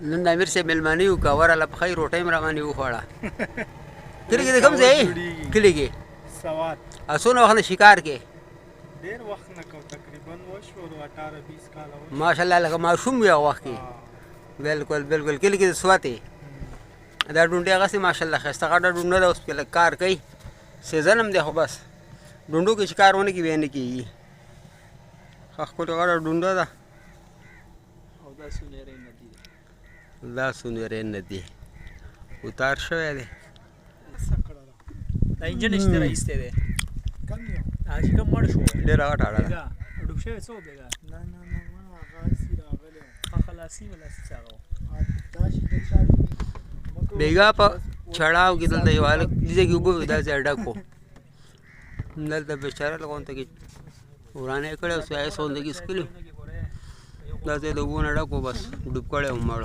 نن د امیر صاحب مېلمانه یو که وراله په ښه روټۍ هم راباندې وخوړه. کلي کې د کوم ځای کلي کې؟ سوات. څونه وخت نه شکار کې؟ ډېر وخت نه کو، تقریبا وشو 18 20 کاله وشو. ماشاءالله، لکه ماشوم وي هغه وخت کې. بالکل بالکل. کلي کې د سوات یې. دا ډونډې هغسې ماشاءالله ښایسته غټه ډونډه ده، اوس پکې لږ کار کوي، سیزن هم دی، خو بس ډونډو کې چې کار ونه کړي بیا نه کېږي. ښه ښکلې غټه ډونډه ده. او دا سونیرې ندی ده. دا سونیرې ندی اوتار شوی دی. دا انجن اشته راایسته دی. کم یو هغه چې کوم مړ شو، ډېره غټه اړه ده. بیګا ډوب شوی څو بیګا؟ نه نه نه، هغه هسې راغلی و. خلاصي ولاصي څه هغه و. دا چې د چا بیګا په چړاو کې دلته یو هلک دې ځای کې اوبه وې، دا ځای ډک و. دلته بېچاره غونډه کې ورانه یې کړې او سیاسي غونډه کې څښلي. دا ځای د اوبو نه ډک و، بس ډوب کړی و، مړ.